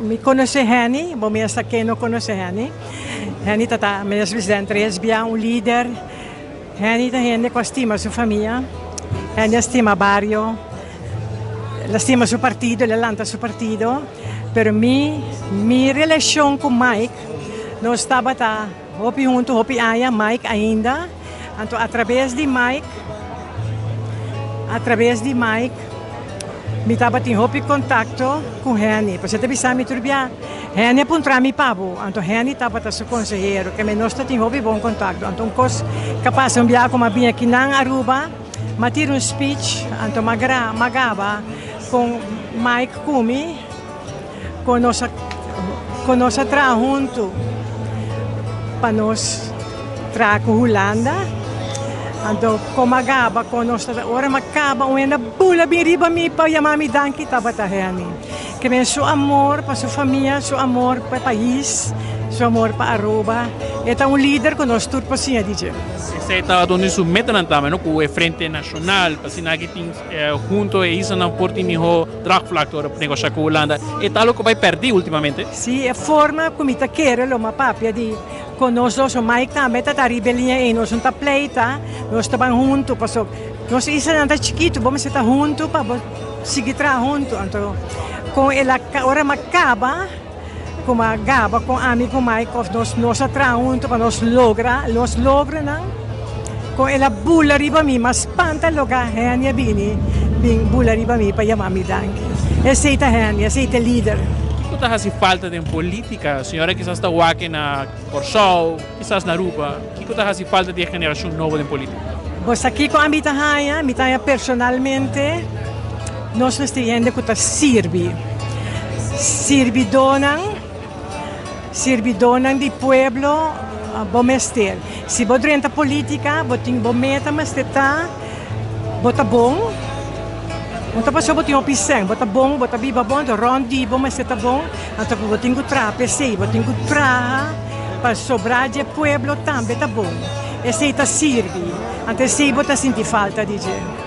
Mi konosé Henny, bo mi a sa ken no konosé Henny. Henny ta ta minister president tres bia, un lider. Henny ta hende ku a stima su famia, Henny a stima bario, el a stima su partido, el a lanta su partido. Pero mi mi relashon ku Mike, nos tabata hopi huntu hopi aña, Mike ainda. Anto atrabes di Mike, atrabes di Mike, mi tabatin hopi kontakto ku Henny. Pasobra e ta bisa mi tur bia, Henny a puntra mi pa bo. Anto Henny tabata su konsehero, ke nos ta tin hopi bon kontakto. Anto un kos ku a pasa un bia ku mi a bini aki nan Aruba, mi a tira un speech, anto mi a gra, mi a gaba kon Mike ku mi, kon nos a, kon nos a traha huntu pa nos traha ku Hulanda. Anto kon mi a gaba kon nos ta, ora mi a kaba un hende a bula bin riba mi pa yama mi danki tabata Henny. Ke men su amor pa su famia, su amor pa e pais, su amor pa Aruba. E ta un lider ku nos tur por siña di dje. Esei tabata un di su metanan tambe, no? Ku e Frente Nashonal, pa asina aki tin hunto e islanan por tin mihó draagvlak ora negoshá ku Hulanda. E ta algo ku bai pèrdí ultimamente. Sí, e forma ku mi ta kere lo m'a papia di ku nos dos, Mike tambe ta ta riba e liña ei, nos no ta pleita, nos ta ban huntu, pasobra nos islanan ta chikitu, bo mester ta huntu pa bo sigui traha huntu. Anto kon el a ora m'a kaba ku m'a gaba kon ami ku Mike of nos nos a traha huntu pa nos logra nos logronan, kon el a bula riba mi, m'a spanta loke Henny a bini bin bula riba mi pa yama mi danki. Esei ta Henny, esei ta e lider. Kiko ta hasi falta den politica? Señora kisas ta wak na Kòrsou, kisas na Aruba. Kiko ta hasi falta di e generashon nobo den politica? Bo sa kiko ami ta haña? Mi ta haña personalmente nos mester hende ku ta sirbi. Sirbidónan, sirbidónan di pueblo bo mester. Si bo drenta politica bo tin bo meta mester ta bo ta bon, no ta pasobra bo tin hopi sèn, bo ta bon, bo ta biba bon, anto rònt di bo mester ta bon, anto bo tin ku traha p'esei, bo tin ku traha pa sobrá dje pueblo tambe ta bon. Esei ta sirbi, anto esei bo ta sinti falta di dje.